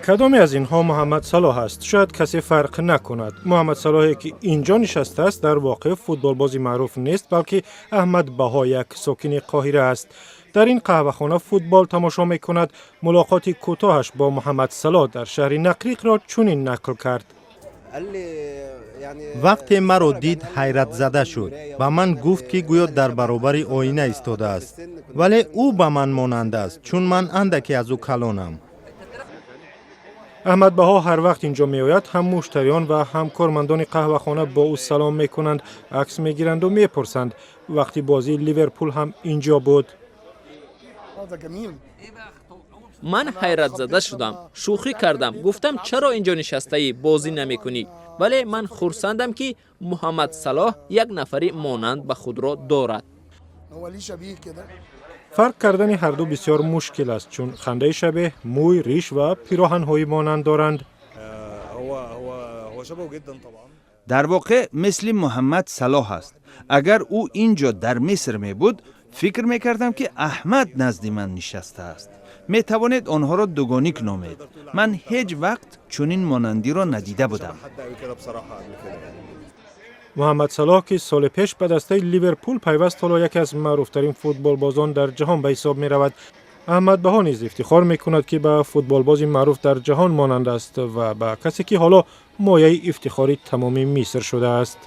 Кадоме аз инҳо Муҳаммад Салоҳ аст, шояд касе фарқ накунад. Муҳаммад Салоҳе, ки инҷо нишастааст, дар воқеъ футболбози маъруф нест, балки Аҳмад Баҳо, як сокини Қоҳира аст. Дар ин қаҳвахона футбол тамошо мекунад. Мулоқоти кӯтоҳаш бо Муҳаммад Салоҳ дар шаҳри Нақриқро чунин нақл кард. Вақте маро дид, ҳайратзада шуд. Ба ман гуфт, ки гӯё дар баробари оина истодааст, вале ӯ ба ман монанд аст, чун ман андаке аз ӯ калонам. Аҳмад Баҳо ҳар вақт инҷо меояд, ҳам муштариён ва ҳам кормандони қаҳвахона бо ӯ салом мекунанд, акс мегиранду мепурсанд. Вақти бозии Ливерпул ҳам инҷо буд. Ман ҳайратзада шудам, шӯхӣ кардам, гуфтам: «Чаро инҷо нишастаӣ, бозӣ намекунӣ?» Вале ман хурсандам, ки Муҳаммад Салоҳ як нафари монанд ба худро дорад. Фарқ кардани ҳарду бисёр мушкил аст, чун хандаи шабеҳ, мӯй, риш ва пироҳанҳои монанд доранд. Дар воқеъ мисли Муҳаммад Салоҳ аст. Агар ӯ ин ҷо дар Миср мебуд, фикр мекардам, ки Аҳмад назди ман нишастааст. Метавонед онҳоро дугоник номед. Ман ҳеҷ вақт чунин монандиро надида будам. Муҳаммад Салоҳ, ки соли пеш ба дастаи Ливерпул пайваст, ҳоло яке аз маъруфтарин футболбозон дар ҷаҳон ба ҳисоб меравад. Аҳмад Баҳо низ ифтихор мекунад, ки ба футболбози маъруф дар ҷаҳон монанд аст ва ба касе, ки ҳоло мояи ифтихори тамоми Миср шудааст.